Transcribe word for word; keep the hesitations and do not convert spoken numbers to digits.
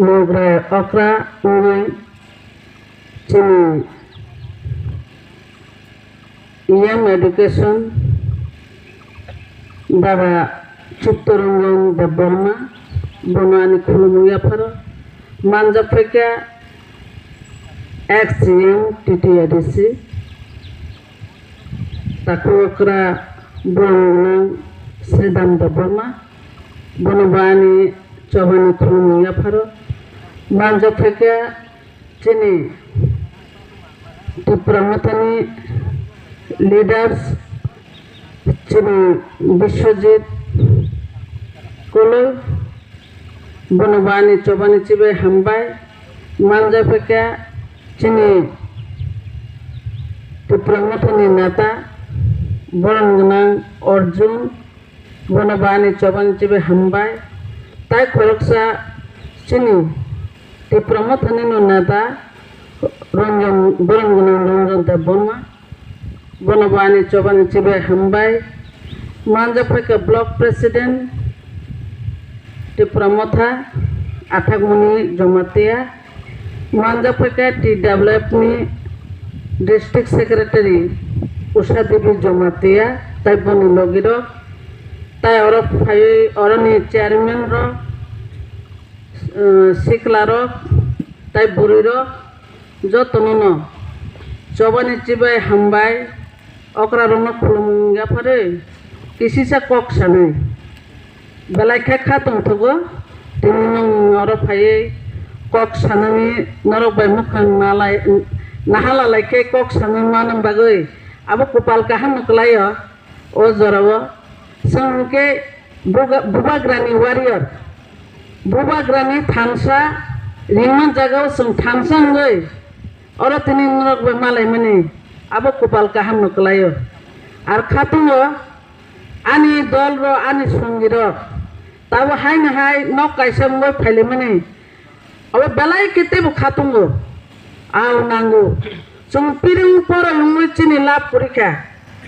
Nograi okra wngwi chini E M Education Dada Chittoranjan Debbarma, bono ani khulumung yapharo manjak phaikha ex C M T T A D C, takhuk okra borong gwnang Sridham Debbarma, bono bo ani chobani khulumung yapharo manjak phaikha chini Tipra Mothani leaders, chini Biswajit Koloi, bono bo ani chobani chibai hambai manjak phaikha chini Tipra Mothani neta borong gwnang Arjun, bono bo ani chobani chibai hambai. Tai khoroksa chini Tipra Mothani no neta Ranjan, borong gwnang Ranjan Debbarma, bono bo ani chobani chibai hambai. Manjak phaikha Block President Tipra Motha Athakmoni Jamatia, manjak phaikha T W F ni District Secretary Usha Devi Jamatia, tai boni logirok, tai oro phaiwi oroni chairman rok, eh, sikla rok, tai bwrwi rok, jotono no chobani chibai hambai, okra rokno khulumung yapharwi kisisa kok sanwi. Belai khe kha tongthogo, tini nwng oro phaiwi kok sanani norok bai mukhang nalai, nahalalai khe kok sanwi manani bagwi abo kupal kaham no kwlaio. O jorao chwng hwnkhe buga-, bubagrani warrior, bubagrani thansa ringma jagao chwng thansa wngwi oro tini norok bai malaimani abo kupal kaham no kwlaio. Ar khatungo ani dol rok, ani songi rok tabo haino hai nok kaisa wngwi phailaimani. Abo belai khe teibo khatungo. Ao nango. Chwng piring poroi wngwi chini lab kwrwi kha.